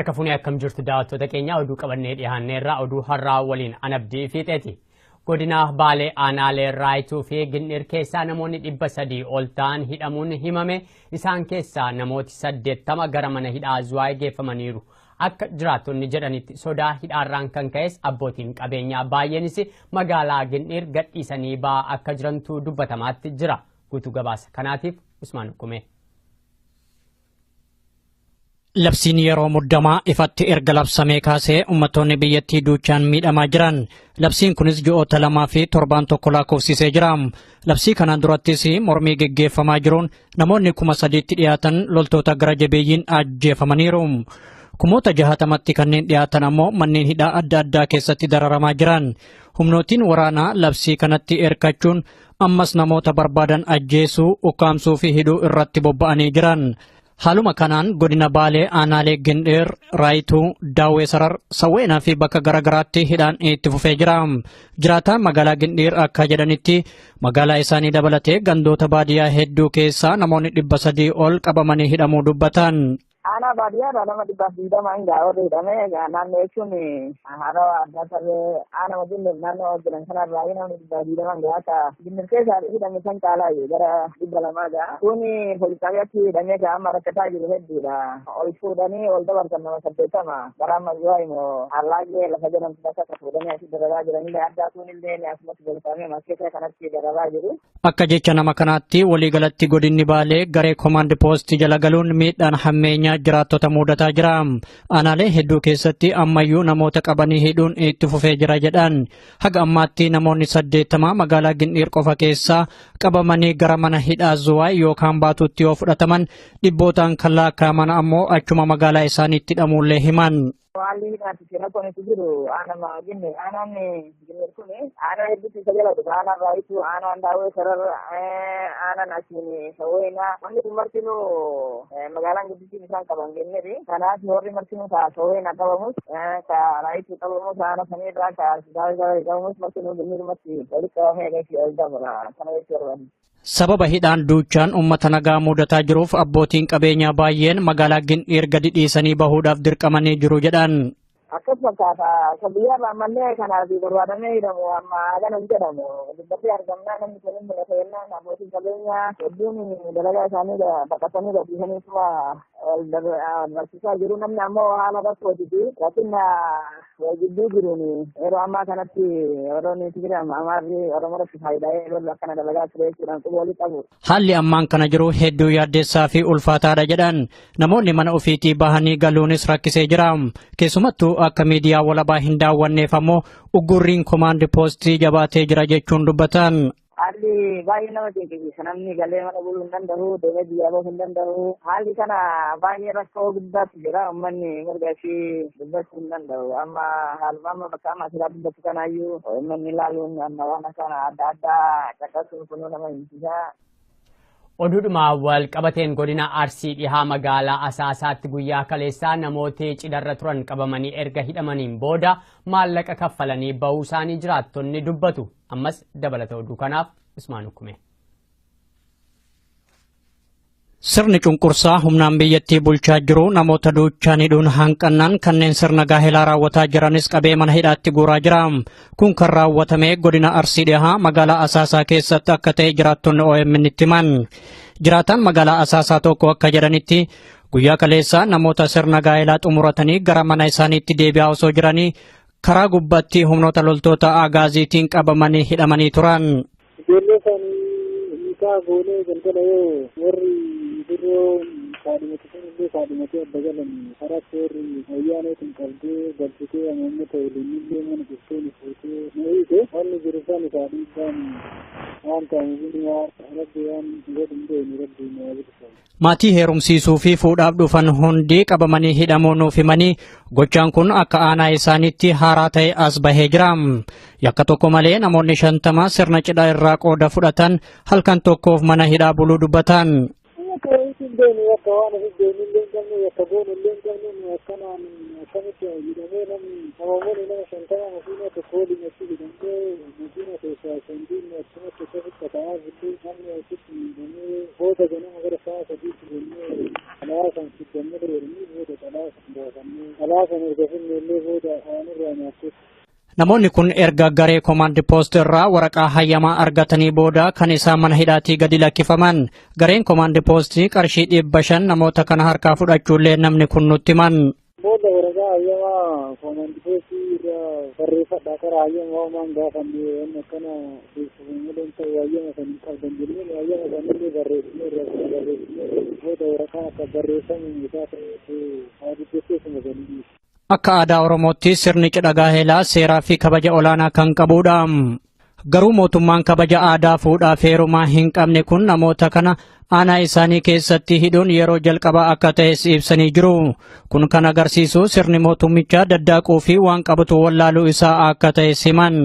Harka fuunee akkam jirtu daawwattoota keenya oduu qabannee dhiyaanneerra oduu har'aa waliin anabdii fiixeeti. Godina Baalee Aanaalee Raayituu fi Ginnir keessaa namoonni 300 ol ta'an hidhamuun himame. Isaan keessaa namooti 80 gara mana hidhaa Zuwaay geeffamaniiru. Akka jiraattonni jedhanitti sodaa hidhaarraan kan ka'es abbootiin qabeenyaa baay'eenis magaalaa Ginnir gadhiisanii ba'aa akka jirantu dubbatamaatti jira. Guutuu gabaasa kanaatiif Usmaan Hukumee. Labsiin yeroo muddamaa ifatti erga labsamee kaasee uummattoonni biyyattii duuchaan miidhamaa jiran. Labsiin kunis ji'oota 2 fi torbaan tokko lakkoofsisee jira. Labsii kanaan durattis mormii geggeeffamaa jiruun namoonni 3,000tti dhiyaatan loltoota gara jabeeyyiin ajjeefamaniiru. 60,000tti kanneen dhiyaatan ammoo manneen hidhaa adda addaa keessatti dararamaa jiran. Humnootiin waraanaa labsii kanatti erkachuun ammas namoota barbaadan ajjeesuu, ukkaamsuu fi hidhuu irratti bobba'anii jiran. Haaluma kanaan godina Baalee Aanaalee Gindheer, Raayituu, Daawwee Sarar, Sawweenaa fi bakka garaagaraatti hidhaan itti fufee jira. Jiraataan magaalaa Gindheer akka jedhanitti magaalaa isaanii dabalatee gandoota baadiyyaa hedduu keessaa namoonni 300 ol qabamanii hidhamuu dubbatan. Aanaa baadiyyaadha nama 120 hin gaa'oo hidhamee naannoo jechuun haroo addaa saree aanaa wajjin naannoo jiran kanarraa namni 120 gahaa akka Ginnir keessa hidhame san caalaa gara 200 gahaa. Kun poolis xaabiyaatti hidhamee ka amma rakkataa jiru hedduudha. Ol fuudhanii ol dabarsan nama 80 gara amma yoo immoo allaagee lafa jedhamtu bakka akka fuudhanii asii dararaa jiranillee addaa kunillee asumatti bolfaamee maskeessa kanatti dararaa jiru. Akka jecha nama kanaatti waliigalatti godinni Baalee garee koomaand poostii jala galuun miidhaan hammeenyaa jiraattota mudataa jira. Aanaalee hedduu keessatti ammayyuu namoota qabanii hidhuun itti fufee jira jedhan. Haga ammaatti namoonni 80 magaalaa Gindhiir qofa keessaa qabamanii gara mana hidhaa Zuwaay yookaan Baatuutti yoo fudhataman dhibbootaan kan lakkaa'aman ammoo achuma magaalaa isaaniitti hidhamuullee himan. Haalli hidhaatti rakkoon itti jiru aanama Ginnir aanaan Ginnir kun aanaa hedduutti isa jala dhufa. Aanaan Raayituu, aanaan Daawwee Sarar, aanaan asiin Sawweenaa. Wanni kun martinuu magaalaan guddittiin isaan qaban Ginniri. Kanaaf warri martinuu ka Sawweenaa qabamus, ka Raayituu qabamus, aana saniirraa ka Daawwee Sarar qabamus martinuu Ginnirumatti walitti qabamee agarsiisa ol dabala. Kana jechuu barbaadu. Sababa hidhaan duuchaan uummata nagaa mudataa jiruuf abbootiin qabeenyaa baay'een magaalaa Gindhiir gadi dhiisanii bahuudhaaf dirqamanii jiru jedhan. Akkas fakkaata. Isa biyyaarraa ammallee kanaaf barbaadamee hidhamu amma hagana hin jedhamu. Dubbatee argamnaa namni kun hin mul'ata jennaan abbootiin qabeenyaa hedduun dalagaa isaanii baqatanii gadhiisanii suma ol barsiisaa jiru. Namni ammoo haala rakkootii fi rakkina wal gidduu jiruun yeroo ammaa kanatti warroonni Tigiraa Amaarri Oromoo irratti faayidaa yeroo akkana dalagaa ture jechuudhaan quba walii qabu. Haalli ammaan kana jiru hedduu yaaddeessaa fi ulfaataadha jedhan. Namoonni mana ofiitii bahanii galuunis rakkisee jira. Keessumattuu akka miidiyaa walabaa hin daawwanneef ammoo uggurriin koomaand poostii jabaatee jira jechuun dubbatan. Haalli baay'ee nama cinqisiisa. Namni galee mana buluu hin danda'u, deemee biyyaa bahuu hin danda'u. Haalli kana baay'ee rakkoo guddaatu jira. Uummanni mirga ishii dubbachuu hin danda'u. Amma haaluma amma bakka amma asirraa dubbatu kanaayyuu uummanni ilaaluun amma waan akkana adda addaa caqasuun kunuu nama hinsisa. Oduudhuma wal qabateen godina Arsii dhihaa magaalaa Asaasaatti guyyaa kaleessaa namooti cidharra turan qabamanii erga hidhamaniin booda maallaqa kaffalanii bahuu isaanii jiraattonni dubbatu. Ammas dabalata oduu kanaaf Usmaan Hukumee. Sirni cunqursaa humnaan biyyattii bulchaa jiru namoota duuchaan hidhuun hanqannaan kanneen sirna gaa'elaa raawwataa jiranis qabee mana hidhaatti guuraa jira. Kun kan raawwatame godina Arsii dhihaa magaalaa Asaasaa keessatti akka ta'e jiraattonni OMN itti himan. Jiraataan magaalaa Asaasaa tokko akka jedhanitti guyyaa kaleessaa namoota sirna gaa'elaa xumuratanii gara mana isaaniitti deebi'aa osoo jiranii karaa gubbaatti humnoota loltoota agaaziitiin qabamanii hidhamanii turan. Ijoollee isaanii hiikaa goonee galgala yoo warri birroo kaadhimate sanillee kaadhimatee adda galan karaatti warri wayyaaneetiin qabdee galchitee amoomota waliinillee mana cuftee nu fuutee nu hiite wanni jiru san isaa dhiibbaan waan ta'amu rabbi waan godhu hin beeknu rabbi nu haa bilisa. Maatii heerumsiisuu fi fuudhaaf dhufan hundi qabamanii hidhamuu nuuf himanii gochaan kun akka aanaa isaaniitti haaraa ta'e as bahee jira. Yakka tokko malee namoonni 50 sirna cidhaa irraa qooda fudhatan halkan tokkoof mana hidhaa buluu dubbatan. Akka wayiitti hin beeknu yakka waan ofi beeknu illee hin qabnu yakka goonu illee hin qabnu nu akkanaan akkamitti hidhamee namni namoonni nama 50 makiina tokko waliin achi hidhamtee makiina keessaa sandiin achumatti akkasitti qata'aa jirtu namni achitti hidhamee booda ganama gara sa'a 3tti jennee xalaa kan fiddannee jedhanii booda xalaa kan gaafannee alaa sana erga finne illee booda waan irraa nyaattee. Namoonni kun erga garee Command Post irraa waraqaa hayyamaa argatanii booda kan isaan mana hidhaatii gadi lakkifaman. Gareen Command Post qarshii 500 namoota kana harkaa fudhachuullee namni kun nutti himan. Booda waraqaa hayyamaa Command Post irraa barreeffadhaa karaa hayyamaa homaan gaafannee waan akkana beeksifamu malee hin ta'u hayyama san hin qabdan jennee hayyama sanillee barreessinee irraa barreessinee booda waraqaa akka barreeffamu isaa ta'e haa dubbatteessuma sanii. Akka aadaa Oromootti sirni cidha gaa'elaa seeraa fi kabaja olaanaa kan qabudha. Garuu mootummaan kabaja aadaa fuudhaa fi heerumaa hin qabne kun namoota kana aanaa isaanii keessatti hidhuun yeroo jalqabaa akka ta'es ibsanii jiru. Kun kan agarsiisu sirni mootummichaa daddaaquu fi waan qabatu wallaaluu isaa akka ta'es himan.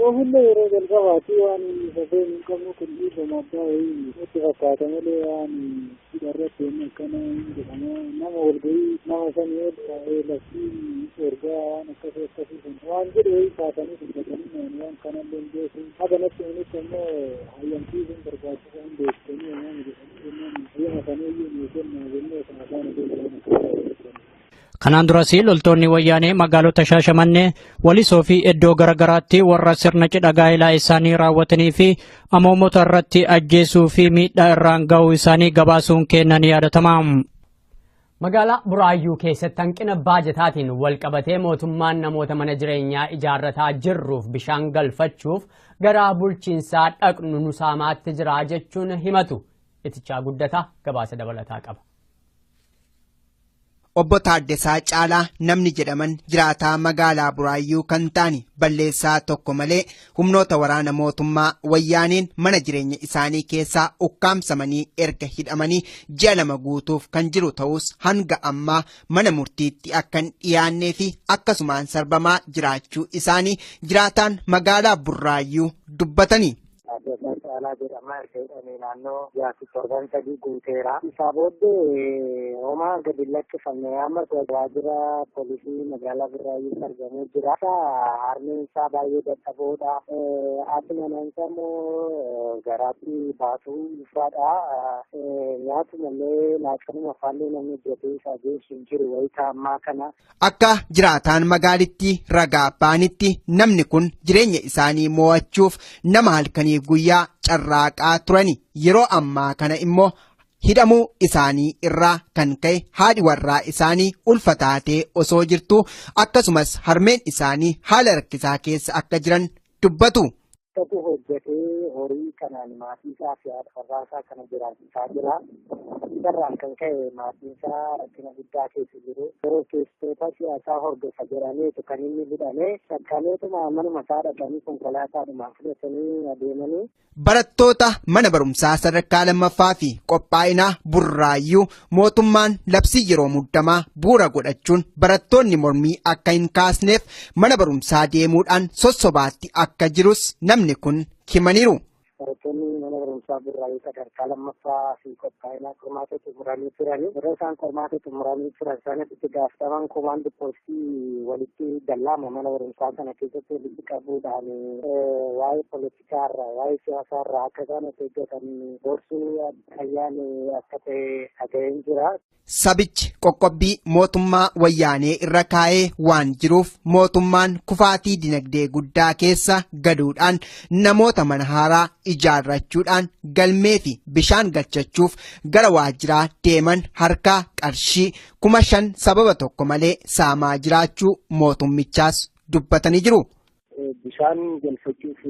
Oomishni yeroo jalqabaati waan safeen hin qabnu kun dhiifama abbaa wayii nutti fakkaata malee waan hidha irratti inni akkana hin jedhama nama walgahii nama sanii ol taa'ee labsii ergaa waan akkasii akkasii sun waan jedhu wayii kaasanii dubbatanii waan kanallee hin beeku haga natti himanitti ammoo hayyamsiisuun barbaachisaa hin beektanii waan jedhanii jennaan hayyama saniiyyuu nuu kennaa jennee kan afaan hojii waan. Kanaan duras loltoonni wayyaanee magaalota Shaashamannee, Walisoo fi iddoo garaagaraatti warra sirna cidha gaa'elaa isaanii raawwatanii fi amoomota irratti ajjeesuu fi miidhaa irraan ga'uu isaanii gabaasuun kennan yaadatama. Magaalaa Buraayyuu keessatti hanqina baajataatiin wal qabatee mootummaan namoota mana jireenyaa ijaarrataa jirruuf bishaan galfachuuf gara bulchiinsaa dhaqnu nu saamaatti jira jechuun himatu. Itichaa Guddataa gabaasa dabalataa qaba. Obbo Taaddasaa Caalaa namni jedhaman jiraataa magaalaa Buraayyuu kan ta'an balleessaa tokko malee humnoota waraana mootummaa wayyaaniin mana jireenya isaanii keessaa ukkaamsamanii erga hidhamanii ji'a 2 guutuuf kan jiru ta'us hanga ammaa mana murtiitti akka hin dhiyaannee fi akkasumaan sarbamaa jiraachuu isaanii jiraataan magaalaa Buraayyuu dubbatanii. Caalaa jedhama erga hidhamee naannoo jaati torban 3 guuteera. Isaa booddee homaa gadi lakkifame amma waajjira poolisii magaalaa Buraayyuutti argamee jira. Harmeen isaa baay'ee dadhaboodha. Haati manaa isaa immoo garaatti baatu ulfaadha. Nyaatu malee laaqanuma afaallee namni hojjetee isaa geessu hin jiru wayitaa ammaa kana. Akka jiraataan magaalittii ragaa ba'anitti namni kun jireenya isaanii mo'achuuf nama halkanii guyyaa carraaqaa turani. Yeroo ammaa kana immoo hidhamuu isaanii irraa kan ka'e haadhi warraa isaanii ulfa taatee osoo jirtu akkasumas harmeen isaanii haala rakkisaa keessa akka jiran dubbatu. Tokko hojjetee horii kanaan maatii isaa fi haadha warraa isaa kana jiraachisaa jira. Isarraan kan ka'e maatiin isaa rakkina guddaa keessa jiru. Yeroo keessattoota siyaasaa hordofa jedhameetu kan inni hidhame. Sakkaaneetuma manuma isaa dhaqanii konkolaataadhumaan fudhatanii adeemanii. Barattoota mana barumsaa sadarkaa lammaffaa fi qophaa'inaa Burraayyuu mootummaan labsii yeroo muddamaa bu'uura godhachuun barattoonni mormii akka hin kaasneef mana barumsaa deemuudhaan sossobaatti akka jirus namni kun himaniiru. Barattoonni mana barumsaa Burraayyuu sadarkaa lammaffaa fi qophaa'inaa qormaata xumuranii turani. Yeroo isaan qormaata xumuranii turan sanatti itti gaafataman komaandi poostii walitti dallaama mana barumsaa sana keessatti walitti qabuudhaan waa'ee poolitikaarraa waa'ee siyaasaarraa akka isaan of eeggatan gorsuu ayyaani akka ta'e dhaga'een jira. Sabichi qoqqobbii mootummaa wayyaanee irra kaa'ee waan jiruuf mootummaan kufaatii dinagdee guddaa keessa gaduudhaan namoota mana haaraa ijaarrachuudhaan galmee fi bishaan galchachuuf gara waajjiraa deeman harkaa qarshii 5,000 sababa tokko malee saamaa jiraachuu mootummichaas dubbatanii jiru. Bishaan galfachuuf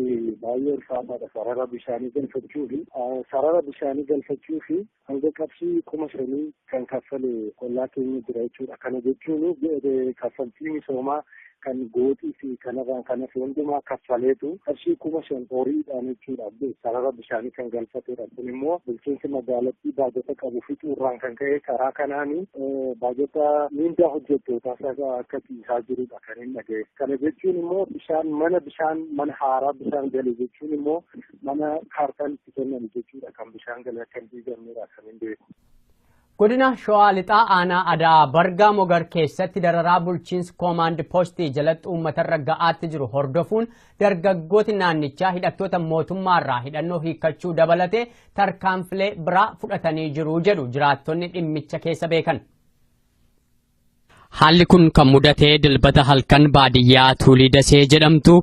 baay'ee ulfaataadha. Sarara bishaanii galfachuuf sarara bishaanii galfachuuf hanga qarshii 5,000 kan kaffale ollaa keenya jira jechuudha. Kana jechuun kaffaltii misoomaa kan gooxii fi kanarraan kan hafe hundumaa kaffaleetu qarshii 5,000 horiidhaan jechuudha. Sarara bishaanii kan galfatedha. Kun immoo bulchiinsi magaalattii baajata qabu fixuurraan kan ka'e karaa kanaan baajata miindaa hojjettootaa akka ciisaa jirudha kan hin dhaga'e. Kana jechuun immoo bishaan mana bishaan mana haaraa bishaan gale jechuun immoo mana kaartaan itti kennan jechuudha kan bishaan gale akka hin diigamnedha kan hin beeku. Godina Shawaa Lixaa aanaa Adaa Bargaa Mogar keessatti dararaa bulchiinsi koomaand poostii jalatti uummatarra ga'aatti jiru hordofuun dargaggooti naannichaa hidhattoota mootummaarraa hidhannoo hiikkachuu dabalatee tarkaanfilee biraa fudhatanii jiru jedhu jiraattonni dhimmicha keessa beekan. Haalli kun kan mudate Dilbata halkan baadiyyaa Tuulii Dasee jedhamtu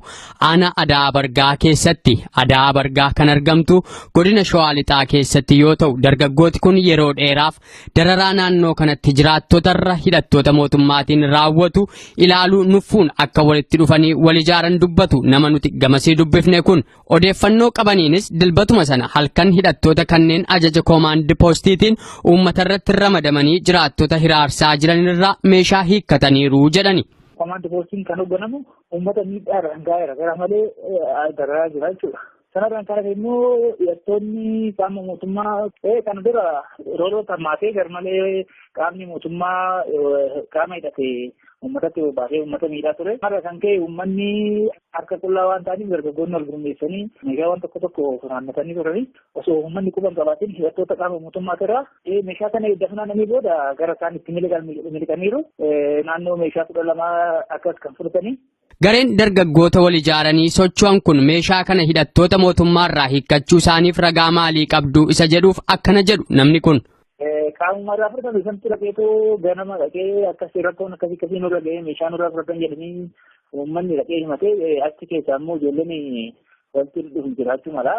aanaa Adaa Bargaa keessatti, Adaa Bargaa kan argamtu godina Shawaa Lixaa keessatti yoo ta'u, dargaggooti kun yeroo dheeraaf dararaa naannoo kanatti jiraattotarra hidhattoota mootummaatiin raawwatu ilaaluu nuffuun akka walitti dhufanii wal ijaaran dubbatu nama nuti gamasii dubbifne kun. Odeeffannoo qabaniinis Dilbatuma sana halkan hidhattoota kanneen ajaja koomaandi poostiitiin uummatarratti ramadamanii jiraattota hiraarsaa jiranirraa meeshaa hiikkataniiru jedhani. Koomaandi poostiin kan hoogganamu uummata miidhaarraan gaheera gara malee dararaa jira jechuudha. Sanarraan kan hafe immoo hidhattoonni qaama mootummaa kana dura rooroo hammaatee garmalee qaamni mootummaa qaama hidhate uummatatti bobbaasee uummata miidhaa ture. Har'a kan ka'e uummanni harka qullaa waan ta'aniif dargaggoonni wal gurmeessanii meeshaawwan tokko tokko funaannatanii turanii osoo uummanni quba hin qabaatin hidhattoota qaama mootummaa irraa meeshaa kana edda funaananii booda gara isaan itti miliqaniiru. Naannoo meeshaa 12 akkas kan fudhatanii. Gareen dargaggoota wal ijaaranii socho'an kun meeshaa kana hidhattoota mootummaarraa hiikkachuu isaaniif ragaa maalii qabdu isa jedhuuf akkana jedhu namni kun. Qaamuma irraa fudhatame sanatti dhaqeetu ganama dhaqee akkasii rakkoon akkasii akkasii nurra ga'ee meeshaa nurraa fudhatan jedhanii uummanni dhaqee himatee, achi keessaa immoo ijoolleen walitti dhufu jiraachuu mala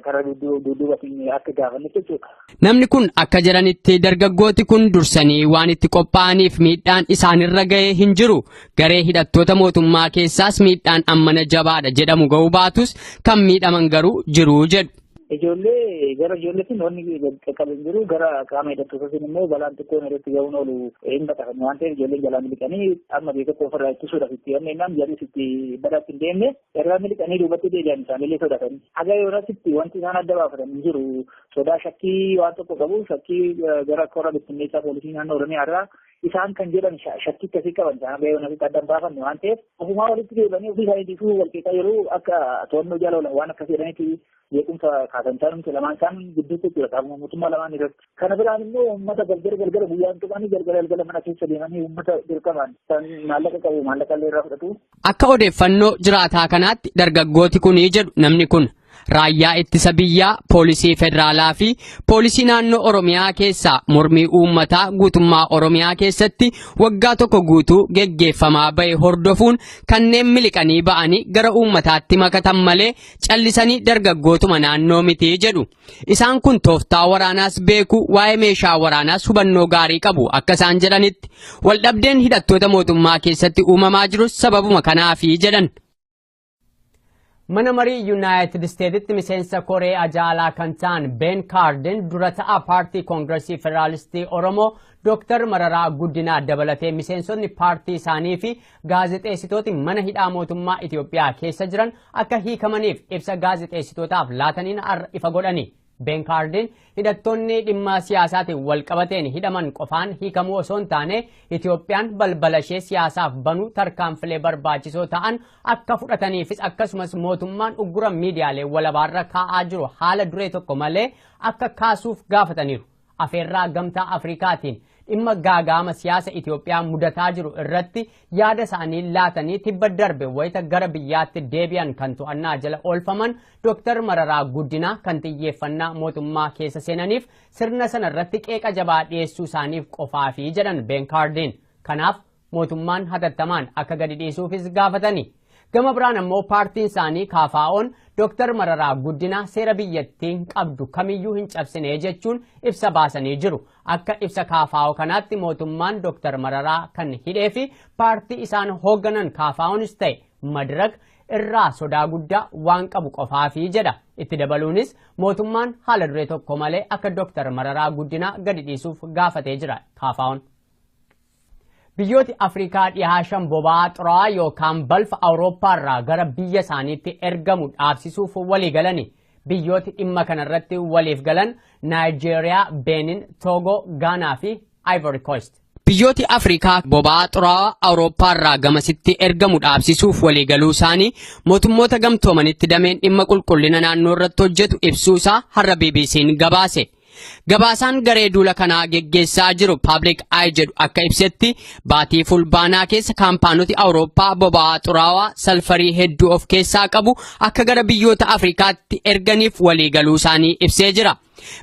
karaa dudduubatiin akka gaafannetti jechuudha. Namni kun akka jedhanitti dargaggooti kun dursanii waan itti qophaa'aniif miidhaan isaanirra ga'ee hin jiru. Garee hidhattoota mootummaa keessaas miidhaan ammana jabaadha jedhamu ga'uu baatus kan miidhaman garuu jiru jedhu. Ijoollee gara ijoolleetiin wanni qaqqabe hin jiru, gara qaama hidhattootaatiin immoo balaan xiqqoon irratti ga'uun oolu hin baqatan waan ta'eef ijoolleen jalaa miliqanii amma beeku ofirraa ittisuudhaaf itti yanneenaan jarris itti badaatti hin deemne, irraa miliqanii duubatti deebi'an isaanillee sodaatanii. Haga yoonasitti wanti isaan adda baafatan hin jiru. Sodaa shakkii waan tokko qabu, shakkii gara kora bittinneessaa poolisii naannoo Oromiyaa irraa isaan kan jedhan shakkii akkasii qaban isaan haga yoonasitti adda hin baafanne waan ta'eef ofumaa walitti deebi'anii ofii isaaniitiifuu wal qeeqaa yeroo akka to'annoo jala oolan waan akkas jedhanitti jeequmsa kaasan isaanumti lamaan isaan gidduutti jechuudha, qaamuma mootummaa lamaan irratti. Kana biraan immoo uummata galgala galgala guyyaan qabanii galgala galgala mana keessa deemanii uummata dirqamaan kan maallaqa qabu maallaqa illee irraa fudhatu. Akka odeeffannoo jiraataa kanaatti dargaggooti kunii jedhu namni kun raayyaa ittisa biyyaa, poolisii federaalaa fi poolisii naannoo Oromiyaa keessaa mormii uummataa guutummaa Oromiyaa keessatti waggaa tokko guutuu geggeeffamaa bahe hordofuun kanneen miliqanii ba'anii gara uummataatti makatan malee callisanii dargaggootuma naannoo miti jedhu. Isaan kun tooftaa waraanaas beeku, waa'ee meeshaa waraanaas hubannoo gaarii qabu akka isaan jedhanitti. Waldhabdeen hidhattoota mootummaa keessatti uumamaa jirus sababuma kanaafi jedhan. Mana marii Yuunaayitid Isteetitti miseensa koree ajaalaa kan ta'an Ben Kaarden dura ta'a paartii Koongiresii Federaalistii Oromoo Dr. Mararaa Guddinaa dabalatee miseensonni paartii isaanii fi gaazexeessitooti mana hidhaa mootummaa Itoophiyaa keessa jiran akka hiikamaniif ibsa gaazexeessitootaaf laataniin har'a ifa godhani. Ben Kaarden hidhattoonni dhimma siyaasaatiin wal qabateen hidhaman qofaan hiikamuu osoo hin taane Itoophiyaan balbala ishee siyaasaaf banuu tarkaanfilee barbaachisoo ta'an akka fudhataniifis akkasumas mootummaan uggura miidiyaalee walabaarra kaa'aa jiru haala duree tokko malee akka kaasuuf gaafataniiru. Afeerraa Gamtaa Afrikaatiin dhimma gaagaama siyaasa Itoophiyaa mudataa jiru irratti yaada isaanii laatanii tibba darbe wayita gara biyyaatti deebi'an kan to'annaa jala oolfaman Dr. Mararaa Guddinaa kan xiyyeeffannaa mootummaa keessa seenaniif sirna sana irratti qeeqa jabaa dhiyeessuu isaaniif qofaafi jedhan Ben Kaardiin. Kanaaf mootummaan hatattamaan akka gadi dhiisuufis gaafatani. Gama biraan ammoo paartiin isaanii KFO'n Dr. Mararaa Guddinaa seera biyyattiin qabdu kamiyyuu hin cabsine jechuun ibsa baasanii jiru. Akka ibsa KFO kanaatti mootummaan Dr. Mararaa kan hidhee fi paartii isaan hoogganan KFO'nis ta'e Madirak irraa sodaa guddaa waan qabu qofaafi jedha. Itti dabaluunis mootummaan haala duree tokko malee akka Dr. Mararaa Guddinaa gadi dhiisuuf gaafatee jira KFO'n. Biyyooti Afrikaa dhihaa shan boba'aa xuraawaa yookaan balfa Awurooppaarraa gara biyya isaaniitti ergamu dhaabsisuuf walii galani. Biyyooti dhimma kanarratti waliif galan Naayijeeriyaa, Beenin, Toogoo, Gaanaa fi Ivory Coast. Biyyooti Afrikaa boba'aa xuraawaa Awurooppaarraa gamasitti ergamu dhaabsisuuf waliigaluu isaanii mootummoota gamtoomanitti dameen dhimma qulqullina naannoo irratti hojjetu ibsuu isaa har'a BBC'n gabaase. Gabaasaan garee duula kanaa geggeessaa jiru Public Eye jedhu akka ibsetti baatii Fulbaanaa keessa kaampaanoti Awurooppaa boba'aa xuraawaa salfarii hedduu of keessaa qabu akka gara biyyoota Afrikaatti erganiif waliigaluu isaanii ibsee jira.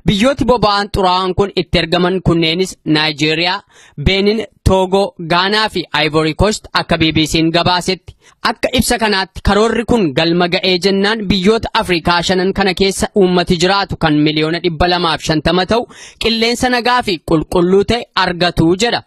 Biyyooti boba'aan xuraa'aan kun itti ergaman kunneenis Naayijeeriyaa, Beenin, Toogoo, Gaanaa fi Ivory Coast akka BBC'n gabaasetti. Akka ibsa kanaatti karoorri kun galma ga'ee jennaan biyyoota Afrikaa shanan kana keessa uummati jiraatu kan 250,000,000 ta'u qilleensa nagaa fi qulqulluu ta'e argatu jedha.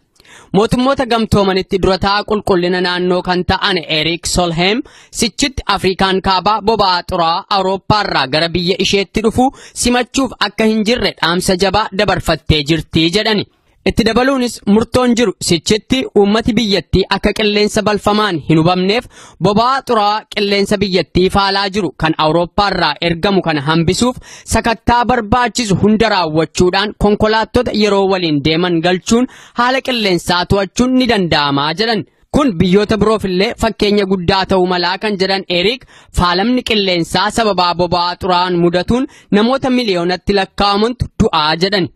Mootummoota gamtoomanitti dura taa'aa qulqullina naannoo kan ta'an Eriik Solheim sichitti Afrikaan kaabaa boba'aa xuraa'aa Awurooppaarraa gara biyya isheetti dhufu simachuuf akka hin jirre dhaamsa jabaa dabarfattee jirti jedhani. Itti dabaluunis murtoon jiru sichitti uummati biyyattii akka qilleensa balfamaan hin hubamneef boba'aa xuraa'aa qilleensa biyyattii faalaa jiru kan Awurooppaarraa ergamu kana hambisuuf sakattaa barbaachisu hunda raawwachuudhaan konkolaattota yeroo waliin deeman galchuun haala qilleensaa to'achuun ni danda'ama jedhan. Kun biyyoota biroof illee fakkeenya guddaa ta'uu malaa kan jedhan Eriik faalamni qilleensaa sababaa boba'aa xuraa'aan mudatuun namoota miliyoonatti lakkaa'amantu du'aa jedhan.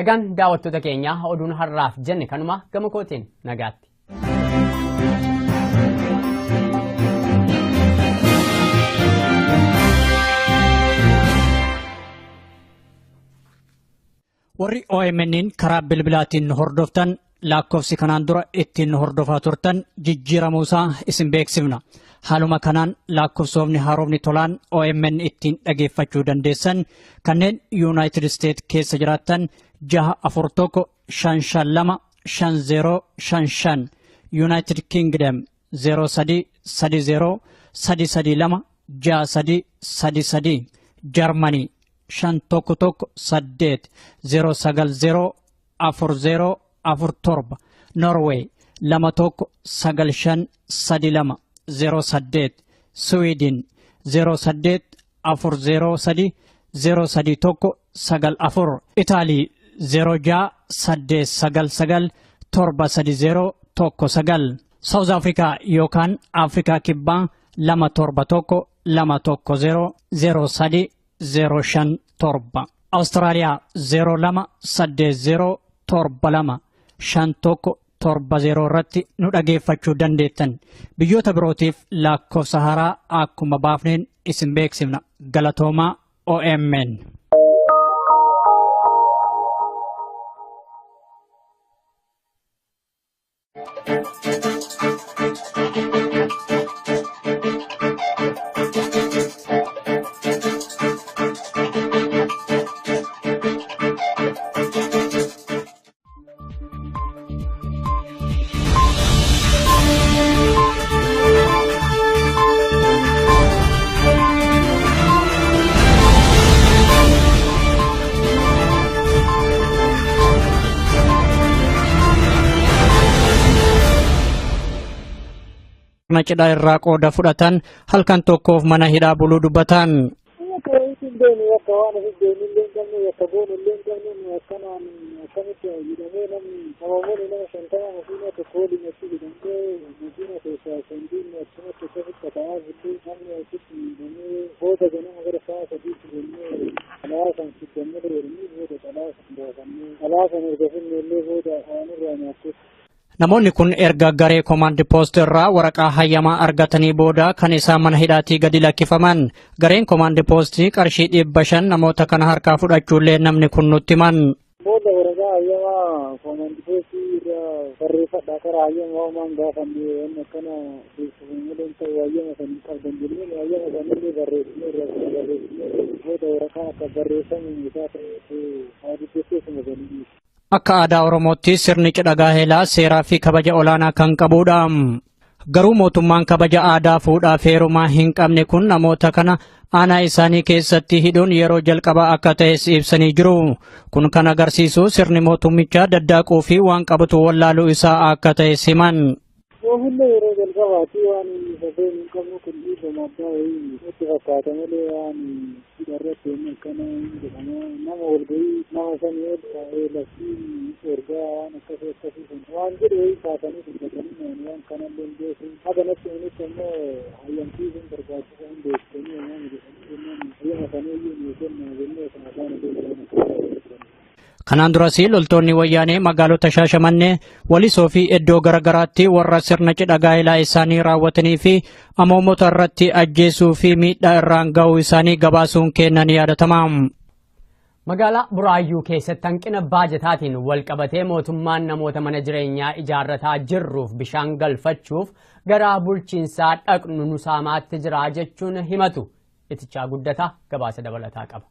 Egaan daawwattoota keenya oduun har'aaf jenne kanuma gama kootiin nagaatti. Warri OMN'n karaa bilbilaatiin hordoftan lakkoofsi kanaan dura ittiin hordofaa turtan jijjiiramuusaa isin beeksifna. Haaluma kanaan lakkoofsoomni haaromni tolaan OMN ittiin dhageeffachuu dandeessan kanneen Yuunaayitid Isteet keessa jiraattan 641 552 5055, Yuunaayitid Kingdom 03 30 332 63 33, Jarmanii 5 1 1 8 0 9 0 4 0 4 7, Norway 2 1 9 5 3 2 0 8, Sweden 0 8 4 0 3 0 3 1 9 4, Itaalii 0 6 8 9 9 7 3 0 1 9, South Africa yookaan Afrikaa Kibbaa 2 7 1 2 1 0 0 3 0 5 7, Awustiraaliyaa 0 2 8 0 7 2 5 1 7 0 irratti nu dhageeffachuu dandeettan. Biyyoota birootiif lakkoofsa haaraa akkuma baafneen isin beeksifna. Galatoomaa OMN. Sirna cidhaa irraa qooda fudhatan halkan tokkoof mana hidhaa buluu dubbatan. Akka wayiitti hin beeknu, yakka waan ofi beeknu illee hin qabnu, yakka goonu illee hin qabnu. Nu akkanaan akkamitti hidhamee namni qabamuun nama 50 makiinaa tokko waliin achi hidhamee, makiina keessaa sanduuqni achumatti akkasitti qata'aa bullee, namni achitti hidhamee booda ganama gara sa'a 3tti jennee xalaa san fiddanne jedhanii, booda xalaa san gaafannee, xalaa san erga finne illee booda waan irraa nyaattee. Namoonni kun erga garee Command Post irraa waraqaa hayyamaa argatanii booda kan isaan mana hidhaatii gadi lakkifaman. Gareen Command Post qarshii 500 namoota kana harkaa fudhachuullee namni kun nutti himan. Booda waraqaa hayyamaa Command Post irraa barreeffadhaa, karaa hayyama homaan gaafanne, wanni akkana beeksifamu malee hin ta'u, hayyama san hin qabdan jennee, hayyama sanillee barreessinee irraa barreessinee, booda waraqaa akka barreeffamu isaa ta'e haa dubbisee gadi. Akka aadaa Oromootti sirni cidha gaa'elaa seeraa fi kabaja olaanaa kan qabudha. Garuu mootummaan kabaja aadaa fuudhaa fi heerumaa hin qabne kun namoota kana aanaa isaanii keessatti hidhuun yeroo jalqabaa akka ta'es ibsanii jiru. Kun kan agarsiisu sirni mootummichaa daddaaquu fi waan qabatu wallaaluu isaa akka ta'es himan. Yoomillee yeroo jalqabaati, waan inni safeen hin qabnu kun dhiifama addaa wayii nutti fakkaata malee, waan hidha irratti inni akkana hin jedhama, nama walgahii nama sanii ol taa'ee labsiin ergaa waan akkasii akkasii sun waan jedhu wayii kaasanii dubbatanii, waan kanallee hin beeku. Haga natti himanitti ammoo hayyamsiisuun barbaachisa hin beektanii uumamu jedhanii jennaan, hayyama saniiyyuu nuu kennaa jennee kan afaan beeku waan akkasii. Kanaan duras loltoonni wayyaanee magaalota Shaashamannee, Walisoo fi iddoo garaagaraatti warra sirna cidha gaa'elaa isaanii raawwatanii fi amoomota irratti ajjeesuu fi miidhaa irraan ga'uu isaanii gabaasuun kennan yaadatama. Magaalaa Buraayyuu keessatti hanqina baajataatiin wal qabatee mootummaan namoota mana jireenyaa ijaarrataa jirruuf bishaan galfachuuf gara bulchiinsaa dhaqnu nu saamaatti jira jechuun himatu. Itichaa Guddataa gabaasa dabalataa qaba.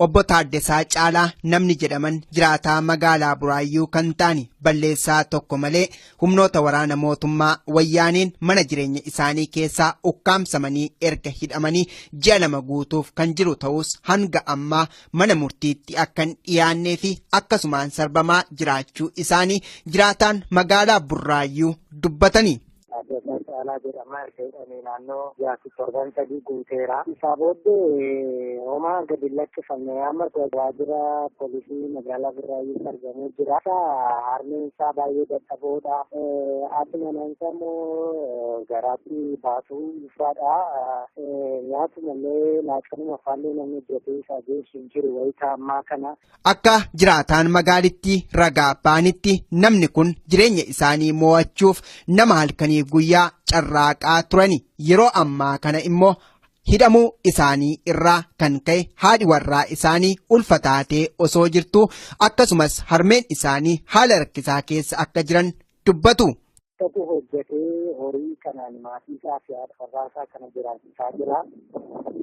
Obbo Taaddasaa Caalaa namni jedhaman jiraataa magaalaa Buraayyuu kan ta'an balleessaa tokko malee humnoota waraana mootummaa wayyaaniin mana jireenya isaanii keessaa ukkaamsamanii erga hidhamanii ji'a 2 guutuuf kan jiru ta'us hanga ammaa mana murtiitti akka hin dhiyaannee fi akkasumaan sarbamaa jiraachuu isaanii jiraataan magaalaa Buraayyuu dubbatanii. Caalaa jedhama erga hidhamee naannoo jaati torban 3 guuteera. Isaa booddee homaa gadi lakkifame amma waajjira poolisii magaalaa Buraayyuutti argamee jira. Harmeen isaa baay'ee dadhaboodha. Haati manaa isaa immoo garaatti baasuu ulfaadha. Nyaatu malee laaqanuma afaallee namni hojjetee isaa geessu hin jiru wayitaa ammaa kana. Akka jiraataan magaalittii ragaa ba'anitti namni kun jireenya isaanii mo'achuuf nama halkanii guyyaa carraaqaa turani. Yeroo ammaa kana immoo hidhamuu isaanii irraa kan ka'e haadhi warraa isaanii ulfa taatee osoo jirtu akkasumas harmeen isaanii haala rakkisaa keessa akka jiran dubbatu. Hojjetee horii kanaan maatii isaa fi haadha warraa isaa kana jiraachisaa jira.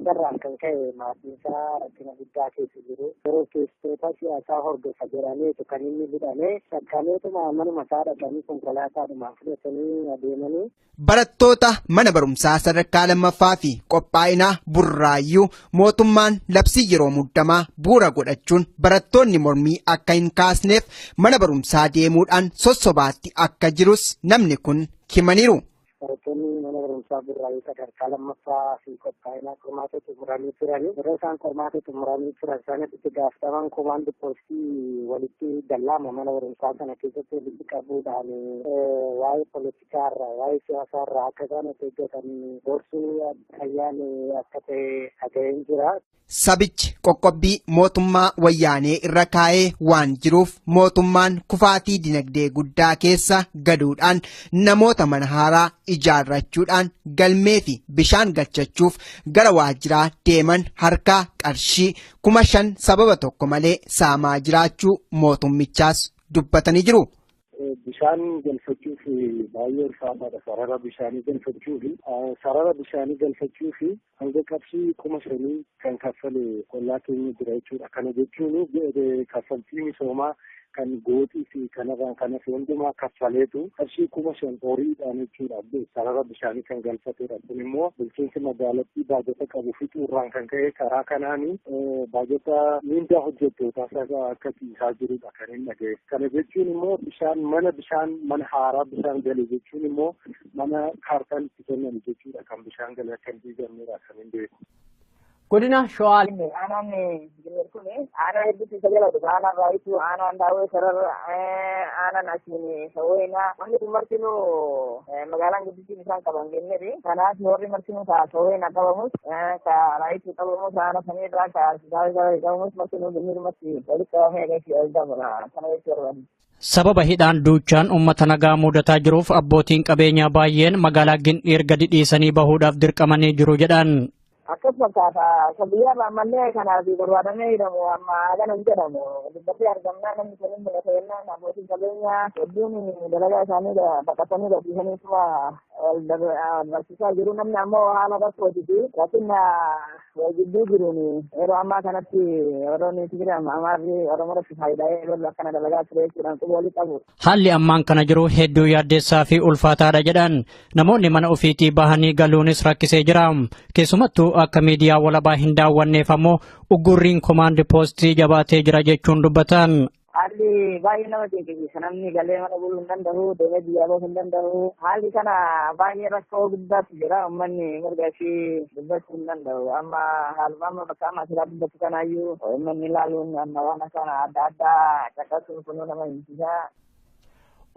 Isarraan kan ka'e maatiin isaa rakkina guddaa keessa jiru. Yeroo keessattoota siyaasaa hordofa jedhameetu kan inni hidhame. Shakkameetuma manuma isaa dhaqanii konkolaataadhumaan fudhatanii adeemanii. Barattoota mana barumsaa sadarkaa lammaffaa fi qophaa'inaa Burraayyuu mootummaan labsii yeroo muddamaa bu'uura godhachuun barattoonni mormii akka hin kaasneef mana barumsaa deemuudhaan sossobaatti akka jirus namni kun himaniiru. Barattoonni mana barumsaa Burraayyuu sadarkaa lammaffaa fi qophaa'inaa qormaata xumuranii turani. Yeroo isaan qormaata xumuranii turan sanatti itti gaafataman komaandi poostii walitti dallaama mana barumsaa sana keessatti walitti qabuudhaan waa'ee poolitikaarraa waa'ee siyaasaarraa akka isaan of eeggatan gorsuu ayyaani akka ta'e dhaga'een jira. Sabichi qoqqobbii mootummaa wayyaanee irra kaa'ee waan jiruuf mootummaan kufaatii dinagdee guddaa keessa gaduudhaan namoota mana haaraa ijaarrachuudhaan galmee fi bishaan galchachuuf gara waajjiraa deeman harkaa qarshii 5,000 sababa tokko malee saamaa jiraachuu mootummichaas dubbatanii jiru. Bishaan galfachuuf baay'ee ulfaataadha. Sarara bishaanii galfachuuf sarara bishaanii galfachuuf hanga qarshii 5,000 kan kaffale ollaa keenya jira jechuudha. Kana jechuun kaffaltii misoomaa kan gootii fi kanarraan kan hafe hundumaa kaffaleetu qarshii 5,000 horiidhaan jechuudha. Sarara bishaanii kan galfatedha. Kun immoo bulchiinsi magaalattii baajata qabu fixuurraan kan ka'e karaa kanaan baajata miindaa hojjettootaa akka ciisaa jirudha kan hin dhaga'e. Kana jechuun immoo bishaan mana bishaan mana haaraa bishaan gale jechuun immoo mana kaartaan itti kennan jechuudha kan bishaan gale akka hin diigamnedha kan hin beeku. Godina Shawaa Aanaan kun aanaa hedduutu isa jala dhufa. Aanaan Raayituu, aanaan Daawwee Sarara, aanaan Asiin Sawweenaa. Wanni kun martinuu magaalaan guddittiin isaan qaban kenneefi. Kanaaf warri martinuu ka Sawweenaa qabamus, ka Raayituu qabamus, aanaa sanirraa ka Daawwee Sarara qabamus martinuu ginnirumatti walitti qabamee agarsiisa ol dabala. Kana jechuu barbaadu. Sababa hidhaan duuchaan uummata nagaa mudataa jiruuf abbootiin qabeenyaa baay'een magaalaa Gindhiir gadi dhiisanii bahuudhaaf dirqamanii jiru jedhan. Akkas fakkaata. Biyya ammallee kanaaf barbaadamee hidhamu amma kana hin jedhamu. Dubbatee argamnaa namni saniin mul'ata jennaan abbootiin qabeenyaa hedduun dalagaa isaanii baqatanii gadhiisaniituma wal barsiisaa jiru. Namni ammoo haala rakkootii fi rakkina wal gidduu jiruun yeroo ammaa kanatti warroonni Tigiraa Amaarri Oromoo irratti faayidaa yeroo akkana dalagaa ture jechuudhaan quba walii qabu. Haalli ammaan kana jiru hedduu yaaddeessaa fi ulfaataadha jedhan. Namoonni mana ofiitii bahanii galuunis rakkisee jira. Keessumattuu akka miidiyaa walabaa hin daawwanneef ammoo uggurriin komaandi poostii jabaatee jira jechuun dubbatan. Haalli baay'ee nama dinqisiisa. Namni galee mana buluu hin danda'u, deemee biyyaa bahuu hin danda'u. Haalli kana baay'ee rakkoo guddaatu jira. Uummanni mirga ishii dubbachuu hin danda'u. Amma haaluma amma bakka amma asirraa dubbatu kanaayyuu uummanni ilaaluun amma waan kana adda addaa caqasuun kunuu nama hinsisa.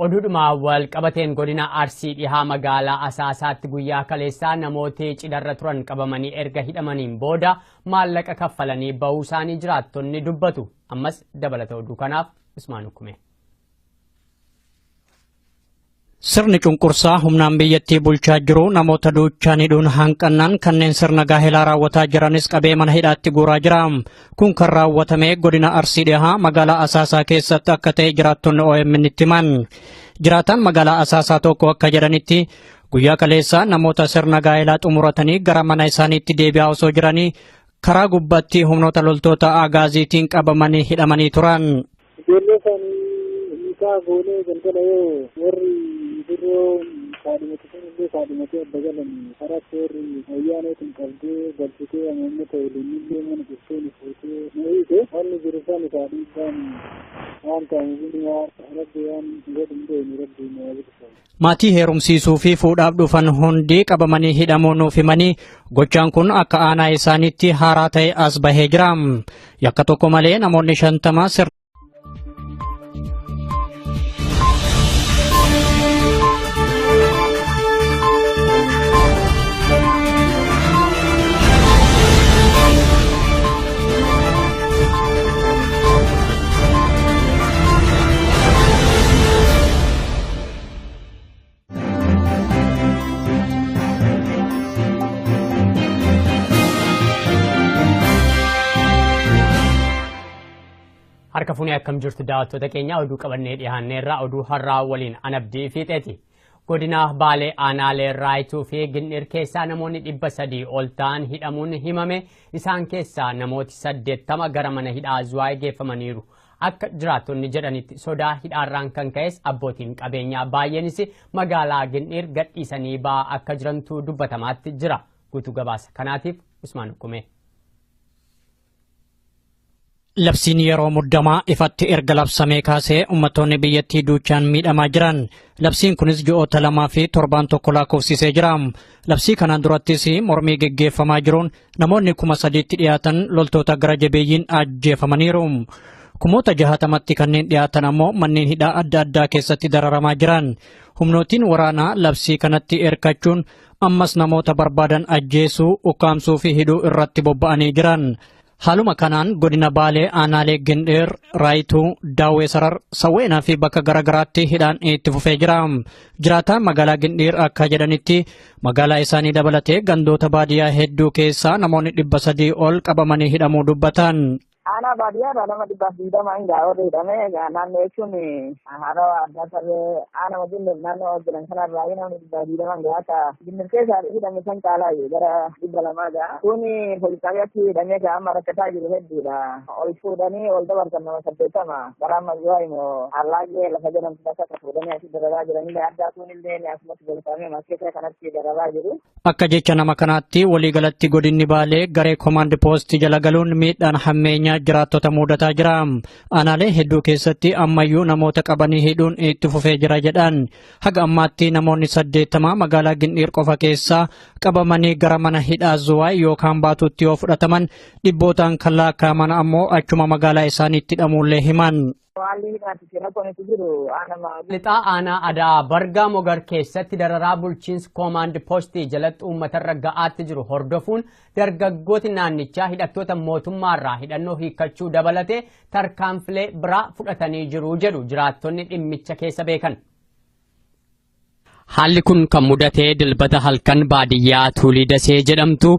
Oduudhuma wal qabateen godina Arsii dhihaa magaalaa Asaasaatti guyyaa kaleessaa namooti cidharra turan qabamanii erga hidhamaniin booda maallaqa kaffalanii bahuu isaanii jiraattonni dubbatu. Ammas dabalata oduu kanaaf Usmaan Hukume. Sirni cunqursaa humnaan biyyattii bulchaa jiru namoota duuchaan hidhuun hanqannaan kanneen sirna gaa'elaa raawwataa jiranis qabee mana hidhaatti guuraa jira. Kun kan raawwatame godina Arsii Dhihaa magaalaa Asaasaa keessatti akka ta'e jiraattonni OMN itti himan. Jiraataan magaalaa Asaasaa tokko akka jedhanitti guyyaa kaleessaa namoota sirna gaa'elaa xumuratanii gara mana isaaniitti deebi'aa osoo jiranii karaa gubbaatti humnoota loltoota agaaziitiin qabamanii hidhamanii turan. Ijoollee isaanii nikaa goonee galgala yoo warri birroo kaadhimatu sun illee kaadhimatee adda galan karaatti warri wayyaaneetiin qabdee galchitee amoomota waliin illee mana dhuftee nu fuutee nu hiite wanni jiru san isaa dhiibbaan waan ta'amu rabbi waan godhu hin beeknu rabbi nu haa bilisa. Maatii heerumsiisuu fi fuudhaaf dhufan hundi qabamanii hidhamuu nuuf himanii gochaan kun akka aanaa isaaniitti haaraa ta'e as bahee jira. Yakka tokko malee namoonni 50 sirna Harka fuunee akkam jirtu daawwattoota keenya, oduu qabannee dhiyaanneerra. Oduu har'aa waliin Anabdii Fiixeeti. Godina Baalee aanaalee Raayituu fi Gindhir keessaa namoonni 300 ol ta'an hidhamuun himame. Isaan keessaa namooti 80 gara mana hidhaa Zuwaay geeffamaniiru. Akka jiraattonni jedhanitti sodaa hidhaarraan kan ka'es abbootiin qabeenyaa baay'eenis magaalaa Gindhir gadhiisanii ba'aa akka jirantu dubbatamaatti jira. Guutuu gabaasa kanaatiif Usmaan Hukumee. Labsiin yeroo muddamaa ifatti erga labsamee kaasee uummattoonni biyyattii duuchaan miidhamaa jiran. Labsiin kunis ji'oota 2 fi torbaan tokko lakkoofsisee jira. Labsii kanaan durattis mormii geggeeffamaa jiruun namoonni 3000tti dhiyaatan loltoota gara jabeeyyiin ajjeefamaniiru. Kumoota 60tti kanneen dhiyaatan ammoo manneen hidhaa adda addaa keessatti dararamaa jiran. Humnootiin waraanaa labsii kanatti erkachuun ammas namoota barbaadan ajjeesuu, ukkaamsuu fi hidhuu irratti bobba'anii jiran. Haaluma kanaan godina Baalee aanaalee Gindheer, Raayituu, Daawwee Sarar, Sawweenaa fi bakka garaagaraatti hidhaan itti fufee jira. Jiraataan magaalaa Gindheer akka jedhanitti magaalaa isaanii dabalatee gandoota baadiyyaa hedduu keessaa namoonni 300 ol qabamanii hidhamuu dubbatan. Aanaa baadiyyaadha nama 120 hin gaa warri hidhame naannoo jechuun harawa addaa tarree aanaa wajjin naannoo jiran kanarraa namni 120 gaa akka Ginnir keessa hidhame san caalaa gara 200 gaa. Kun poolis xaabiyaatti hidhamee kan amma rakkataa jiru hedduudha. Ol fuudhanii ol dabarsan nama 80 gara amma yoo immoo Allaagee lafa jedhamtu bakka akka fuudhanii asii dararaa jiranillee addaa kunillee asumatti bolfaamee maskeeta kanatti dararaa jiru. Akka jecha nama kanaatti waliigalatti godinni Baalee garee komaand poostii jala galuun miidhaan hammeenyaa jiraattota mudataa jira. Aanaalee hedduu keessatti ammayyuu namoota qabanii hidhuun itti fufee jira jedhan. Haga ammaatti namoonni 80 magaalaa Gindhiir qofa keessaa qabamanii gara mana hidhaa Zuwaay yookaan Baatuutti yoo fudhataman dhibbootaan kan lakkaa'aman ammoo achuma magaalaa isaaniitti hidhamuullee himan. Haalli hidhaatti rakkoon itti jiru aanama. Lixaa aanaa Adaa Bargaa Mogar keessatti dararaa bulchiinsi koomaand poostii jalatti uummatarra ga'aatti jiru hordofuun dargaggooti naannichaa hidhattoota mootummaarraa hidhannoo hiikkachuu dabalatee tarkaanfilee biraa fudhatanii jiru jedhu jiraattonni dhimmicha keessa beekan. Haalli kun kan mudate Dilbata halkan baadiyyaa Tuulii Dasee jedhamtu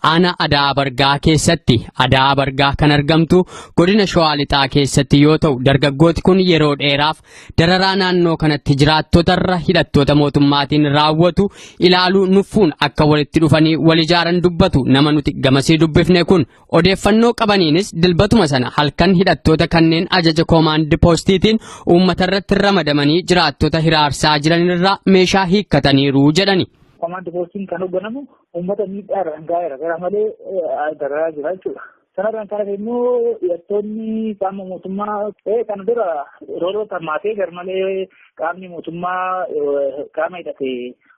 aanaa Adaa Bargaa keessatti, Adaa Bargaa kan argamtu godina Shawaa Lixaa keessatti yoo ta'u, dargaggooti kun yeroo dheeraaf dararaa naannoo kanatti jiraattotarra hidhattoota mootummaatiin raawwatu ilaaluu nuffuun akka walitti dhufanii wal ijaaran dubbatu nama nuti gamasii dubbifne kun. Odeeffannoo qabaniinis Dilbatuma sana halkan hidhattoota kanneen ajaja koomaandi poostiitiin uummatarratti ramadamanii jiraattota hiraarsaa jiranirraa meeshaa hiikkataniiru jedhani. Koomaandi poostiin kan hoogganamu uummata miidhaa irraan gaheera gara malee dararaa jira jechuudha. Sanarraan kan hafe immoo hidhattoonni qaama mootummaa kana dura rooroo hammaatee garmalee qaamni mootummaa qaama hidhate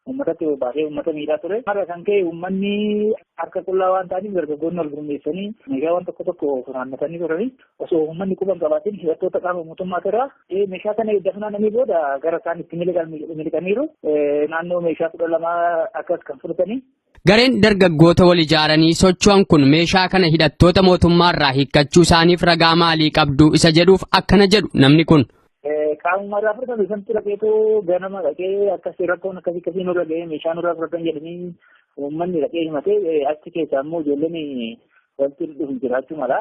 uummatatti baasee uummata miidhaa ture. Har'a kan ka'e uummanni harka qullaa waan ta'aniif dargaggoonni wal gurmeessanii meeshaawwan tokko tokko funaannatanii turanii osoo uummanni quba hin qabaatin hidhattoota qaama mootummaa irraa meeshaa kana edda funaananii booda gara isaan itti miliqaniiru. Naannoo meeshaa 12 akkas kan fudhatanii. Gareen dargaggoota wal ijaaranii socho'an kun meeshaa kana hidhattoota mootummaarraa hiikkachuu isaaniif ragaa maalii qabdu isa jedhuuf akkana jedhu namni kun. Qaamuma irraa fudhatame sanatti dhaqeetoo ganama dhaqee akkas rakkoon akkasii akkasii nurra ga'ee meeshaa nurraa fudhatan jedhanii uummanni dhaqee himatee achi keessaa immoo ijoolleen wanti dhufu jiraachuu mala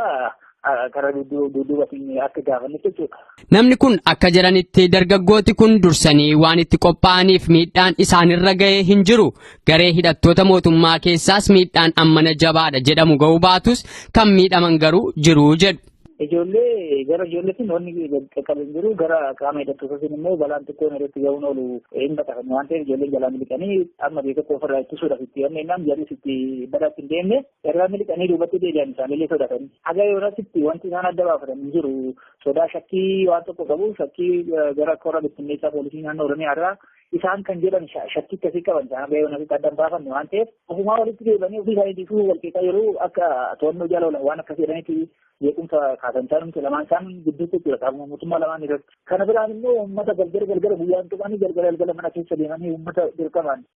karaa dudduubatiin akka gaafannetti jechuudha. Namni kun akka jedhanitti dargaggooti kun dursanii waan itti qophaa'aniif miidhaan isaanirra ga'ee hin jiru. Garee hidhattoota mootummaa keessaas miidhaan ammana jabaadha jedhamu ga'uu baatus kan miidhaman garuu jiru jedhu. Ijoollee gara ijoolleetiin wanni qaqqabe hin jiru, gara qaama hidhattootatiin immoo balaan xiqqoon irratti ga'uun oolu hin baqatan waan ta'eef ijoolleen jalaa miliqanii amma beekaa ofirraa ittisuudhaaf itti yanneenaan jarris itti badaatti hin deemne irraa miliqanii duubatti deebi'an isaanillee sodaatanii. Haga yoonaasitti wanti isaan adda baafatan hin jiru, sodaa shakkii waan tokko qabu, shakkii gara korra bittinneessaa poolisii naannoo Oromiyaa irraa isaan kan jedhan shakkii akkasii qaban isaan haga yoonaasitti adda hin baafanne waan ta'eef ofumaa walitti deebi'anii ofii isaaniitiifuu wal qeeqaa yeroo akka to'annoo jala oolan waan akkas jedhaniiti jeequmsa kaasan isaanumti lamaan isaan gidduutti jechuudha qaamuma mootummaa lamaan irratti. Kana biraan immoo uummata galgala galgala guyyaan tuqanii galgala galgala mana keessa deemanii uummata dirqamaan.